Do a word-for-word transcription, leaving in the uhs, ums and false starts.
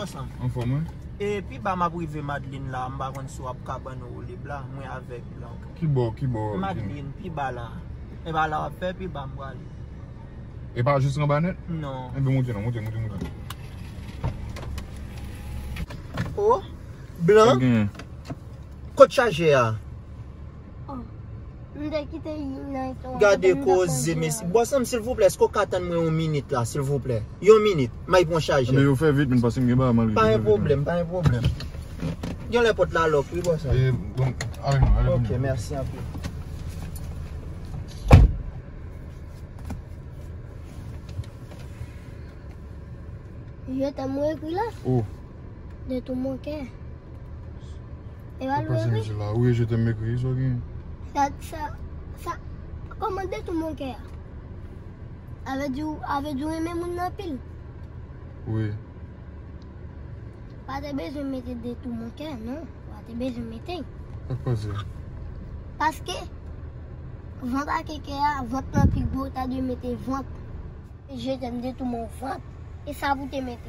Anfòm, wi. E pi ba m ap rive Madeline la, m pa konn si w ap ka ban nou woulib la, mwen avèk Blanc. Ki bò, ki bò? Madeline, pi ba la. E ba la w ap fè, pi ba m prale. E pa jis anba nèt? Non. Enben, monte non, monte, monte, monte. Oh, Blanc. Sa gen? Kot chajè a? Oh, m te kite li nan estomak. Gade koze, mesye. Bòs, silvouplè, èske w ka tann mwen yon minit la, silvouplè? Yon minit, m al pran chajè. Men yo fè vit, men paske m gen bagay m al regle. Pa gen pwoblèm, pa gen pwoblèm. Gen lè pòt la lòk, wi, bòs. E, bon, ale non, ale. Ok, mèsi anpil. Je t'aime, mwen ekri la. Oh. De tout mon cœur. E pa l ou ekri? Sa pase, mesye la. Wi, je t'aime ekri, sa w gen? Sa, sa, sa, kòman de tout mon cœur? A vle di, a vle di w renmen moun nan anpil. Wi. Pa te bezwen mete de tout mon cœur, non. Pa te bezwen mete. Sa k pase? Paske, vant ak kè a, vant lan pi gwo, ta dwe mete vant. Je t'aime de tout mon ventre. E sa pou te mete.